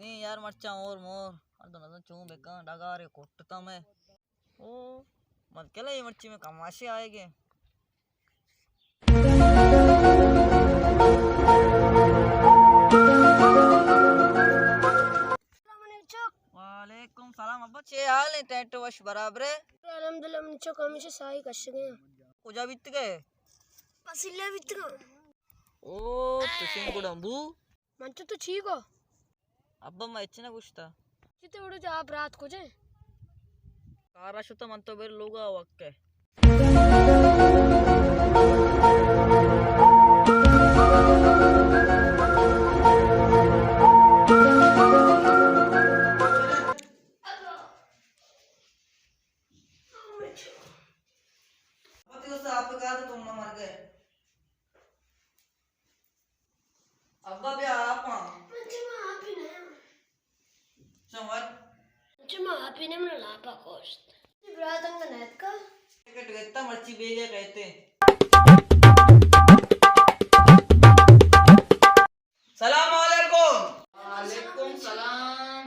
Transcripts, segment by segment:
نی یار، مرچاں اور مور، ہر دو نزن چون بکن، ڈگارے کٹتا میں۔ او، مت کلا یہ مرچی میں کماشے آئے گے۔ السلام علیکم۔ وعلیکم سلام ابا، چے حال ہے؟ ٹینٹ وش برابر ہے؟ الحمدللہ، من چک ہمیشہ ساہی کشگے ہیں۔ کجا بیت گئے؟ پسیلے بیت گئے۔ او، تشین گڑا امبو۔ من تو، تو چی گو؟ ابا، ما ہچ نہ گوشتا۔ چی تو اڑو جا برات کجے؟ کارا شتا، من تو بیر لوگا وقت ہے۔ ابا، تیو صاحب پہ کار تو مر گئے۔ ابا، بیا آپاں۔ من چہ ما آپی نہ۔ چون وت؟ من چہ ما آپی نہ، من لاپا کوشت۔ برات انگا نیتکا۔ ٹکٹ گتا، مرچی بیگے کہتے۔ سلام علیکم۔ وعلیکم سلام۔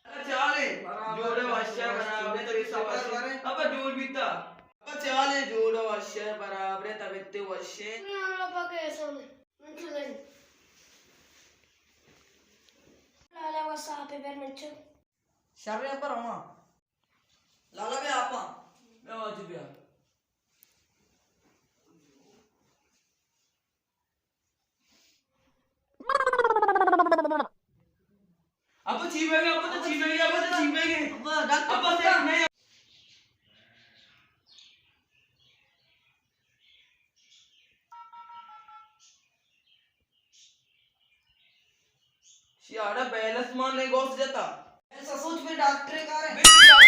ابا چے حال ہے؟ جوڑ ئے، وش ئے، برابر ئے، تبیت ئے وش ئے؟ ابا جوڑ بیتا۔ ابا چے حال ہے؟ جوڑ ئے، وش ئے، برابر ئے، تبیت ئے وش ئے؟ اللہ پاک احسان ہے۔ من چلیں۔ لالا وسا پہ بیر من چو۔ شر پر ہوا۔ لالا بیا آپاں۔ بیا واجہ بیا۔ ابا چی بیگے، ابا تو چی بیگے، ابا تو چی بیگے؟ ابا، ڈاکٹر ابا تو نہیں۔ شی آڑا بیلس مان نے گوس جتا۔ ایسا سوچ میں ڈاکٹر کار ہے۔